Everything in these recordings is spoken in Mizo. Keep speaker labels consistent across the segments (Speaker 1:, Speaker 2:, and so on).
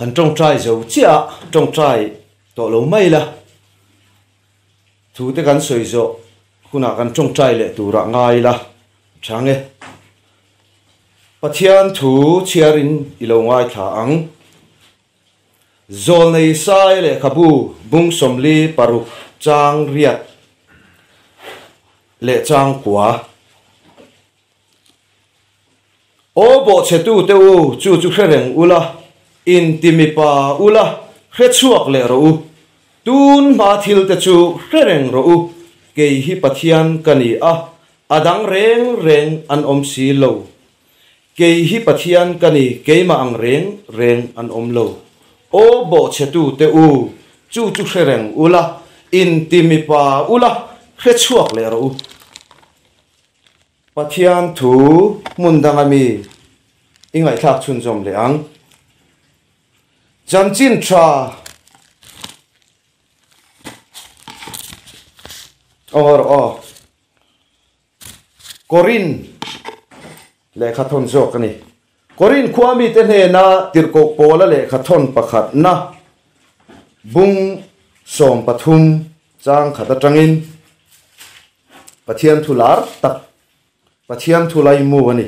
Speaker 1: Kan tawngtai zo chiah a, tawngtai tawh lo mai la. Thu te kan sawi zawh hunah kan tawngtai leh turah ngai la chang e. Pathian thu chhiarin i lo ngaithla ang. Zawlnei Sai lehkhabu bung 46 chang riat leh chang kua. Aw bawhchhetute u, chu chu hre reng ula, inti mipa ula, hre chhuak leh rawh u. Tun hma thilte chu hre reng rawh u, kei hi Pathian ka ni a, a dang reng reng an awm si lo. Kei hi Pathian ka ni, keimah ang reng reng an awm lo. Aw bawhchhetute u, chu chu hre reng ula, inti mipa ula, hre chhuak leh rawh u. Pathian thu hmun danga mi i ngaihthlak chhunzawm leh ang. Chanchin tha Aw aw Korin lehkha thawn zawk a ni. Korin khua mite hnena tirhkoh pawla lehkha thawn pakhatna bung 13 chang khat atangin Pathian thu lar tak, Pathian thu laimu a ni.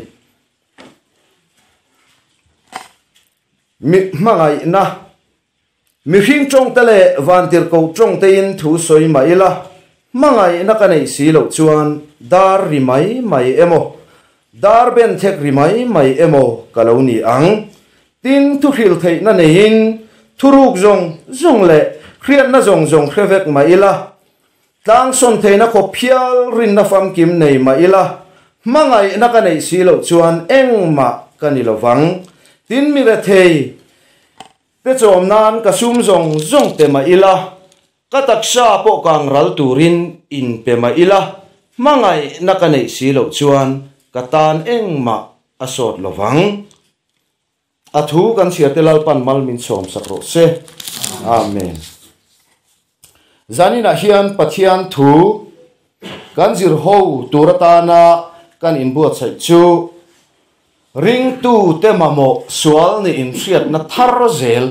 Speaker 1: Mi hmangaihna, mihring tawngte leh vantirhkoh tawngtein thu sawi mah ila, hmangaihna ka neih si loh chuan dar ri mai mai emaw, dar ben thek ri mai mai emaw ka lo ni ang. Tin, thu hrilh theihna neiin thuruk zawng zawng leh hriatna zawng zawng hre vek mah ila, Tlang sawn theihna khawp phial rinna famkim nei mah ila, hmangaihna ka neih si loh chuan engmah ka ni lo vang. Tin, mi rethei te chawm nan ka sum zawng zawng pe mah ila, ka taksa pawh kang ral turin in pe mah ila, hmangaihna ka neih si loh chuan ka tan engmah a sawt lo vang. A thu kan chhiar te Lalpan mal min chhawm sak rawh se. Amen. Zaninah hian Pathian thu kan zir ho tur atana kan inbuatsaih chu ringtu te mamawh sual nih inhriatna thar zel,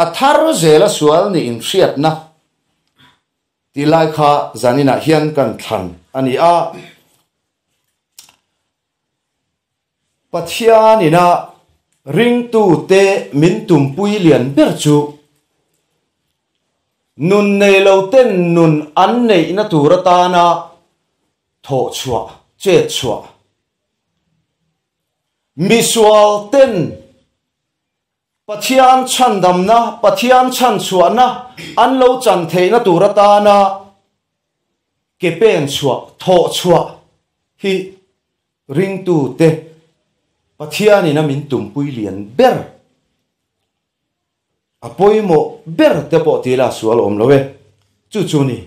Speaker 1: a thar zela sual nih inhriatna tih lai kha zaninah hian kan thlan a ni a. Pathianina ringtute min tumpui lian ber chu nun nei lo ten nun an neihna tur atana thawh chhuah, chet chhuah, misual ten Pathian chhandamna, Pathian chhanchhuahna an lo chan theihna tur atana ke pen chhuah, thawh chhuah hi Ringtute Pathianin a min tumpui lian ber, a pawimawh ber te pawh ti ila sual awm lo e, chu chu ni.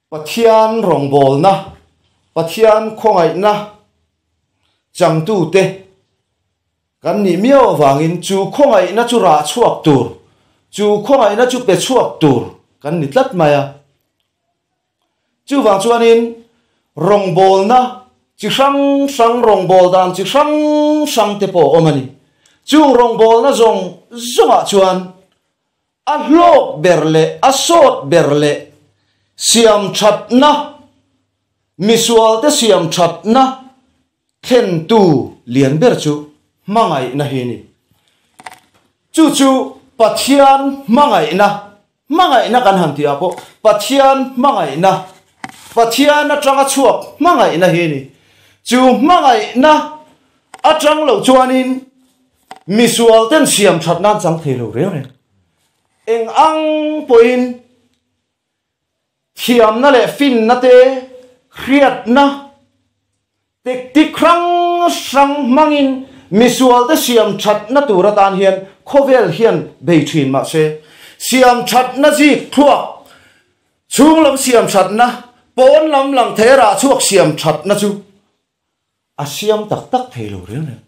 Speaker 1: Pathian rawngbawlna, Pathian khawngaihna changtute Kan nih miau avangin chu khawngaihna chu rah chhuak tur, chu khawngaihna chu pe chhuak tur kan ni tlat mai a. Chuvang chuanin rawngbawlna chi hrang hrang, rawngbâwl dan chi hrang hrang te pawh a awm a ni. Chung rawngbawlna zawng zawngah chuan a hlawk ber leh a sawt ber leh siam thatna, misualte siam thatna, Thlentu lian ber chu hmangaihna hi a ni. Chu chu Pathian hmangaihna, hmangaihna kan han tih ah pawh Pathian hmangaihna, Pathian atanga chhuak hmangaihna hi a ni. Chu hmangaihna atang lo chuanin misual ten siam that nan chang thei lo reng reng. Eng ang pawhin Thiamna leh finna te, hriatna, tactic hrang hrang hmangin misualte siam thatna tur atan hian khawvel hian bei thin mah se, siam thatna zik thluak, chhung lam siam thatna, pawn lam lang thei rah chhuak siam thatna chu a siam tak tak thei lo reng reng.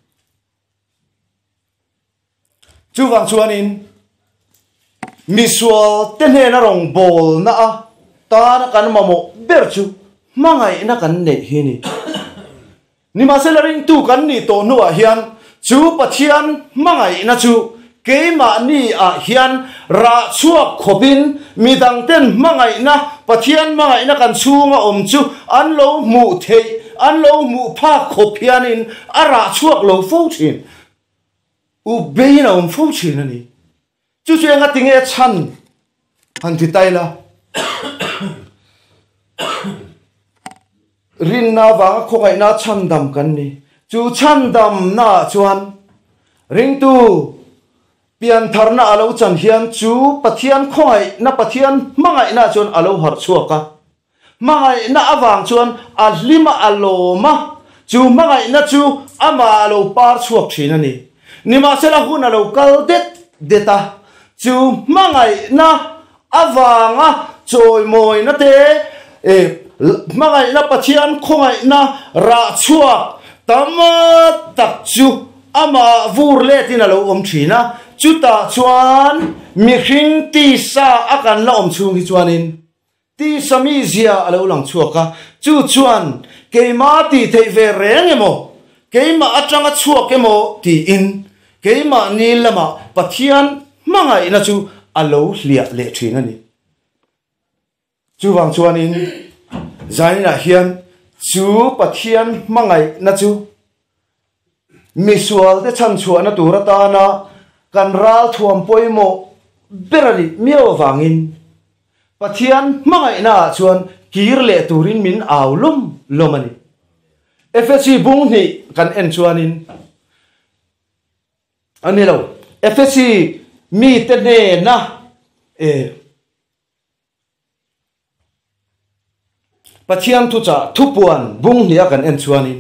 Speaker 1: Chuvang chuanin misual te hnena rawngbawlna a tana kan mamawh ber chu hmangaihna kan neih hi a ni. Nimahsela ringtu kan nih tawh hnuah hian chu Pathian hmangaihna chu keimahni ah hian rah chhuak khawpin midangten hmangaihna, Pathian hmangaihna kan chhunga awm chu an lo hmuh theih, an lo hmuh phak khawp hianin a rah chhuak lo fo thin. Up beiin a awm fo thin a ni. Chu chu enga tinge chhan han ti ta ila? Rinna avanga khawngaihna chhandam kan ni. Chu chhandamna ah chuan ringtu piantharna a lo chan hian chu Pathian khawngaihna, Pathian hmangaihna ah chuan a lo harh chhuak a. Hmangaihna avang chuan a hlim a, a lawm a, chu hmangaihna chu amah a lo par chhuak thin a ni. Nimahsela hun a lo kal det det a, chu hmangaihna avanga chawimawina te, hmangaihna Pathian khawngaihna rah chhuak tam tak chu amah vur letin a lo awm thin a, chutah chuan mihring tisa a kan la awm chhung hi chuanin Tisa mizia a lo lang chhuak a, chu chuan keimah tih theih ve reng emaw, keimah atanga chhuak emaw tiin keimahni lamah Pathian hmangaihna chu a lo hliah leh thin a ni. Chuvang chuanin zaninah hian chu Pathian hmangaihna chu misualte chhanchhuahna tur atana kan ralthuam pawimawh ber a nih miau avangin Pathian hmangaihna ah chuan kir leh turin min au lawm lawm a ni. Efesi bung hnih kan en chuanin a ni lo, Efesi mite hnena e Pathian thuchah thupuan bung hnih a kan en chuanin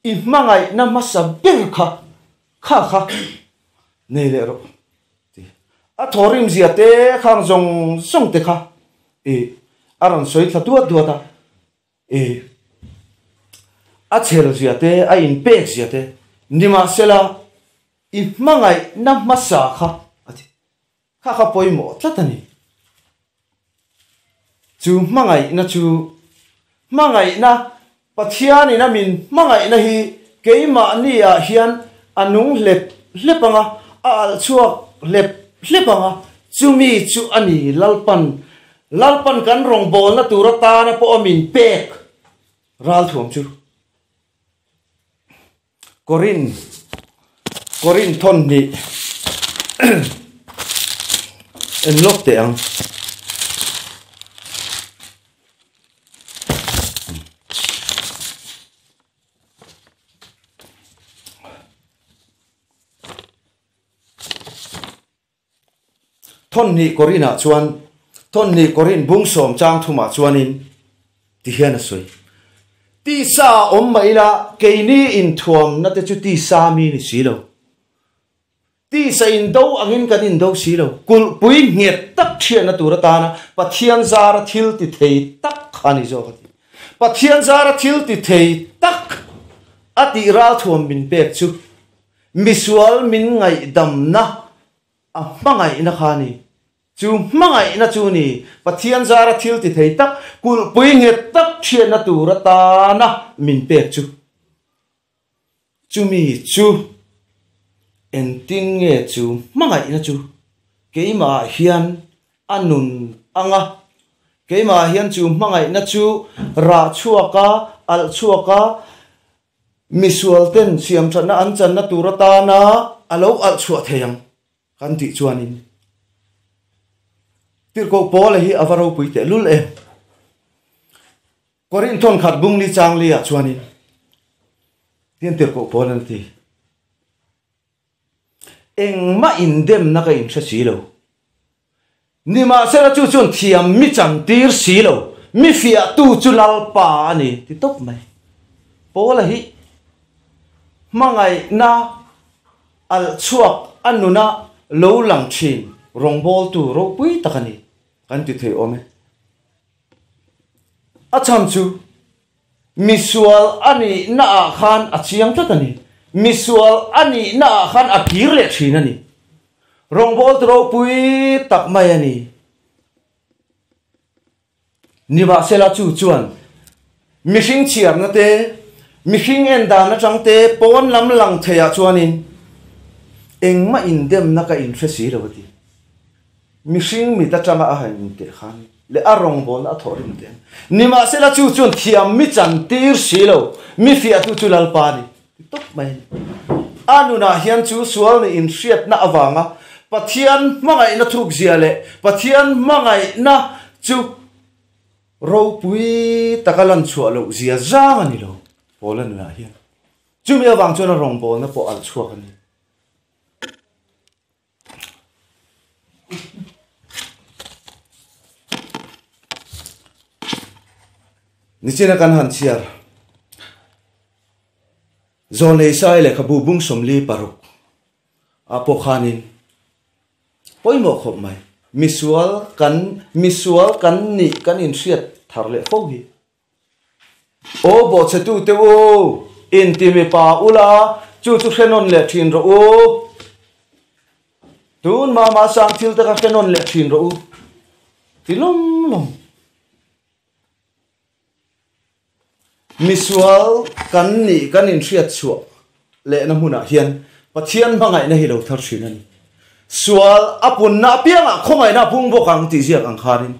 Speaker 1: I hmangaihna hmasa ber kha kha kha nei leh rawh ti. A thawrim zia te khang zawng zawng te kha i a rawn sawi thla duat duat a, i a chhel zia te a inpek zia te nimahsela i hmangaihna hmasa kha a ti. Kha kha pawimawh tlat a ni. Chu hmangaihna chu hmangaihna, Pathianin a min hmangaihna hi keimahni ah hian a nung hlep hlep ang a, a alh chhuak hlep hlep ang a, chumi chu a ni Lalpan, Lalpan kan rawngbawlna tur atana pawh a min pek ralthuam chu. Korin Korin thawn hnih en lawk teh ang. Thawn hnih Korinah chuan thawn hnih Korin bung sawm chang thumah chuanin ti hian a sawi. Tisa a awm mah ila keini inthuamna te chu tisa mi ni si lo. Tisa indo angin kan indo si lo. Kulhpui nghet tak thianna tur atana Pathian zara thil ti thei tak kha a ni zawk a ti. Pathian zara thil ti thei tak a tih ralthuam min pek chu Misual min ngaihdamna a hmangaihna kha a ni. Chu hmangaihna chu ni Pathian zara thil ti thei tak, kulhpui nghet tak thianna tur atana min pek chu. Chumi chu engtin nge chu hmangaihna chu keimahah hian a nun ang a, keimahah hian chu hmangaihna chu rah chhuak a, alh chhuak a, Misual ten siamthatna an channa tur atana a lo alh chhuah thei ang kan tih chuanin Tirhkoh Paula hi a va ropui teh lul em. Korinth thawn khat bung li chang li ah chuanin tian Tirhkoh Paul an ti. Engmah indemna ka inhre si lo. Nimahsela chu chuan thiam mi chantir si lo, mi fiahtu chu Lalpa a ni ti tawp mai. Paula hi hmangaihna alh chhuak a nuna lo lang thin rawngbawltu ropui tak a ni kan ti thei awm e. A chhan chu Misual a nihna ah khan a chiang tlat a ni. Misual a nihna ah khan a kir leh thin a ni. Rawngbawltu ropui tak mai a ni. Nimahsela chu chuan. Mihring chhiarna te, mihring en dan atang te pawn lam lang theiah chuanin engmah indemna ka inhre si lo a ti. Mihring mit atanga a han inteh khan leh a rawngbawlna a thawh rim teh ang. Nimahsela chu chuan thiam mi chan tir si lo, mi fiahtu chu Lalpa a ni ti tawp mai a ni. A nunah hian chu sual nih inhriatna avanga Pathian hmangaihna thukzia leh Pathian hmangaihna chu ropui taka lan chhuah loh zia zang a ni lo Paula nunah hian. Chumi avang chuan a rawngbawlna pawh alh chhuak a ni. Nichina kan han chhiar Zawnei Sai lehkhabu bung 46 ah pawh khanin pawimawh khawp mai. Misual kan misual kan nih kan inhriat thar leh fo hi. Aw bawhchhetute u, inti mipa ula, chu chu hre nawn leh thin rawh u. Tun mama sang thil te kha hre nawn leh thin rawh u. Ti lawm lawm. Misual kan nih kan inhriat chhuah lehna hmunah hian Pathian hmangaihna hi lo thar thin a ni. Sual a punna apiangah khawngaihna a pung bawk ang tih ziak ang khanin.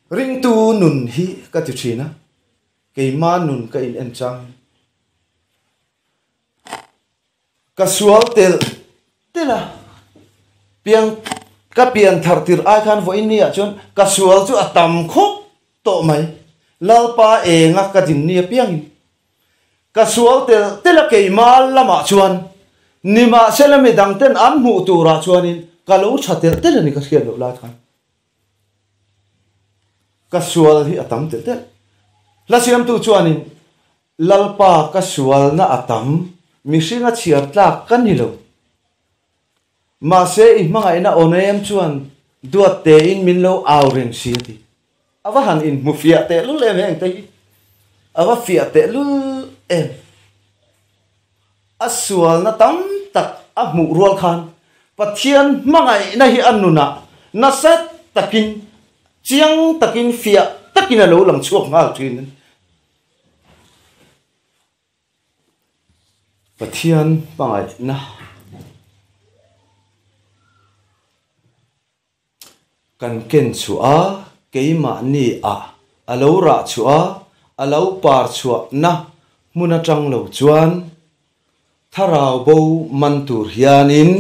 Speaker 1: Ringtu nun hi ka ti thin a, keima nun ka in en chang in ka sual telh telh a, piang ka pian thar tir ai khan vawiin ni ah chuan ka sual chu a tam khawp tawh mai, Lalpa enga ka din ni apiang in ka sual telh telh a keima lamah chuan nimahsela midang ten an hmuh turah chuanin ka lo tha telh telh a ni ka hriat loh lai khan. Ka sual hi a tam telh telh. Hla siamtu chuanin, Lalpa ka sualna a tam, mihringa chhiar tlak ka ni lo. Mahse i hmangaihna aw nem chuan duat tein min lo au reng si a ti. A va han inhmu fiah tehlul em heng te hi. A va fiah tehlul em. A sualna tam tak a hmuh rual khan Pathian hmangaihna hi a nunah nasa takin, chiang takin, fiah takin a lo lang chhuak nghal thin a ni. Pathian hmangaihna. Kan ken chhuah a, keimahni ah a lo rah chhuah a, a lo par chhuahna hmun atang lo chuan thlarau bo man tur hianin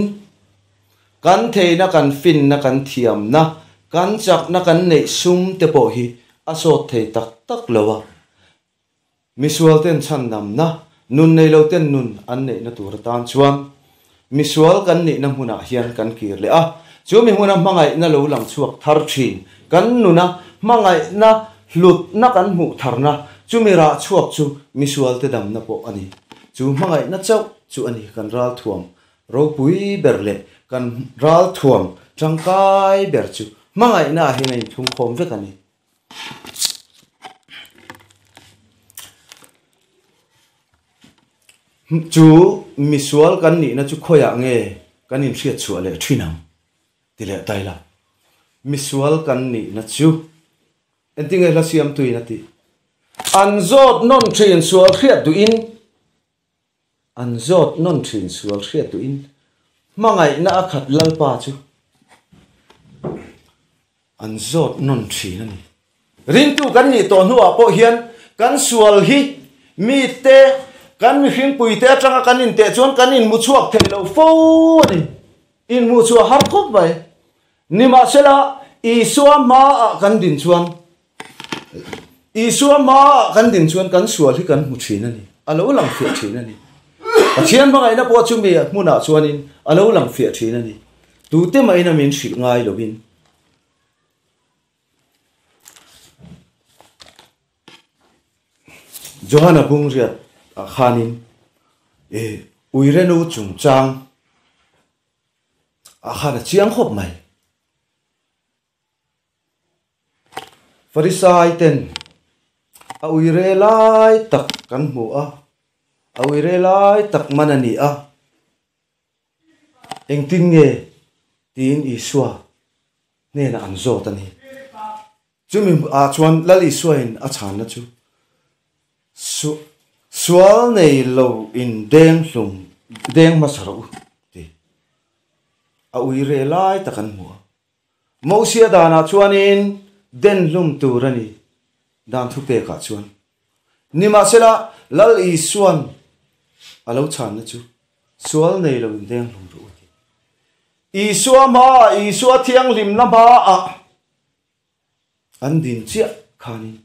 Speaker 1: kan theihna, kan finna, kan thiamna, kan chakna, kan neih sum te pawh hi a sawt thei tak tak lo a. Misual ten chhandamna, nun nei lo ten nun an neihna tur atan chuan misual kan nihna hmunah hian kan kir leh a. Chu mi hmuna hmangaihna lo lang chhuak thar thin, kan nuna hmangaihna hlutna kan hmuh tharna, chumi rah chhuak chu misual te damna pawh a ni. Chu hmangaihna chauh chu a ni kan ralthuam ropui ber leh kan ralthuam tangkai ber chu hmangaihna ah hian a inthungkhawm vek a ni. Chu misual kan nihna chu khawiah nge kan inhriat chhuah leh thin ang ti leh ta ila. Misual kan nihna chu engtinge hla siamtuin a tih? An zawt nawn thin sual hriat duhin An zawt nawn thin sual hriat duhin hmangaihna a khat Lalpa chu an zawt nawn thin a ni. Ringtu kan nih tawh hnuah pawh hian kan sual hi mite kan mihringpuite atanga kan inteh chuan kan inhmu chhuak thei lo fo a ni. Inhmuh chhuah har khawp mai. Nimahsela Isua hmaah kan din chuan Isua hmaah kan din chuan kan sual hi kan hmu thin a ni. A lo lang fiah thin a ni. Pathian hmangaihna pawh chumi hmunah chuanin a lo lang fiah thin a ni. Tute mahin a min hrilh ngai lovin. Johana bungriat ah khanin uirenu chungchang ah khan a chiang khawp mai. Farisai ten a uire lai tak kan hmu a, a uire lai tak man a ni a, engtin nge tiin Isua hnenah an zawt a ni. Chumi ah chuan Lal Isuain a chhanna chu Sual nei lo in deng hlum deng hmasa rawh u ti a ui reh lai tak an hmu a. Mosia danah chuanin den hlum tur a ni dan thupekah chuan. Nimahsela Lal Isuan a lo chhanna chu sual nei lo in deng hlum rawh u ti. Isua hmaah Isua thianghlimna hmaah an din chiah khanin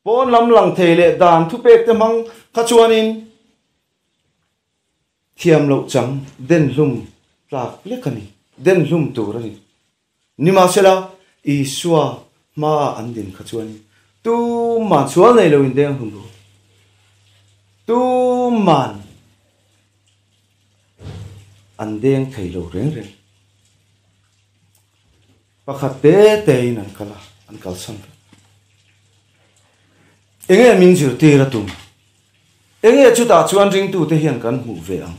Speaker 1: Pawn lam lang thei leh dan thupek te hmang kha chuanin thiam loh chang den hlum tlak lek a ni, den hlum tur a ni. Nimahsela, Isua hmaah an din kha chuanin tuman sual nei loin deng hlum ru. Tuman an deng thei lo reng reng. Pakhat te te in an kal a, an kalsan vek. Enge min zirtir a tum? Enge chutah chuan ringtute hian kan hmuh ve ang?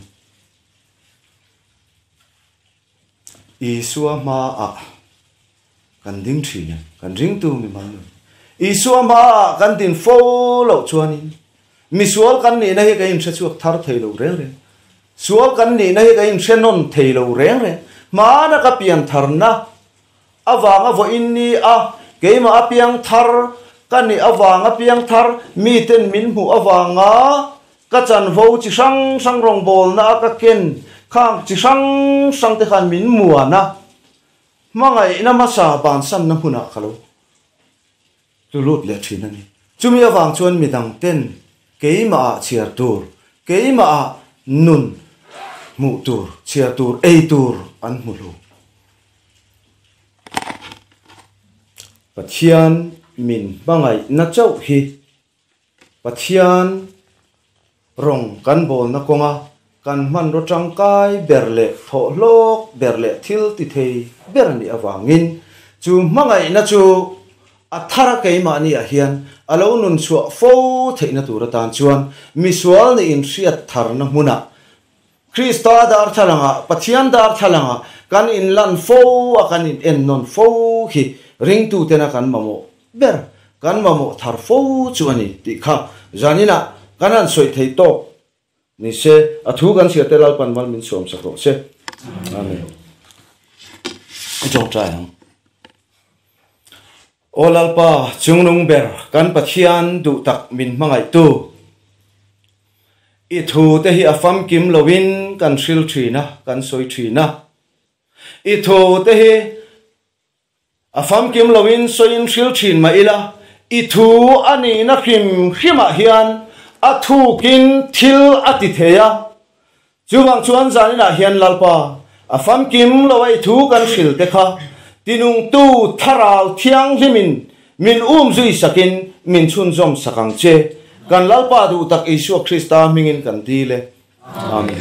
Speaker 1: Isua hmaah kan ding thin em? Kan ringtu mi mal nun. Isua hmaah kan din fo loh chuanin misual kan nihna hi ka inhre chhuak thar thei lo reng reng. Sual kan nihna hi ka inhre nawn thei lo reng reng. Hmana ka pian tharna avanga vawiin ni a, keimah a piang thar ka nih avanga piang thar miten min hmuh avanga ka chanvo chi hrang hrang rawngbawlna a ka ken khang chi hrang hrang te khan min muan a, hmangaihna hmasa bansanna hmunah ka lo Chu lut leh thin a ni. Chumi avang chuan midang ten keimah ah chhiar tur, keimah ah nun hmuh tur, chhiar tur, ei tur an hmu hlu. Pathian min hmangaihna chauh hi Pathian rawng kan bawlna kawnga kan hmanraw tangkai ber leh thawhhlawk ber leh thil ti thei ber a nih avangin chu hmangaihna chu a thara keimahniah hian a lo nun chhuah fo theihna tur atan chuan misual nih inhriat tharna hmunah Krista darthlalangah, Pathian darthlalangah kan inlan fo a, kan inennawn fo hi ringtutena kan mamawh ber, kan mamawh thar fo chu a ni tih kha zaninah kan han sawi thei tawk ni se, a thu kan hriat te Lalpan mal min suam sak rawh se. Amen. I tawngtai ang. Aw Lalpa, chungnung ber, kan Pathian duh tak min hmangaihtu, i thu te hi a famkim loin kan hril thin a, kan sawi thin a. I thu te hi a famkim loin sawiin hril thin mah ila, i thu a nihna hrim hrimah hian a thukin thil a ti thei a. Chuvang chuan zaninah hian Lalpa, a famkim lo a i thu kan hril te kha tinungtu Thlarau Thianghlimin min um zui sakin min chhunzawm sak ang che. Kan Lalpa duh tak Isua Krista hmingin kan dil e. Amen.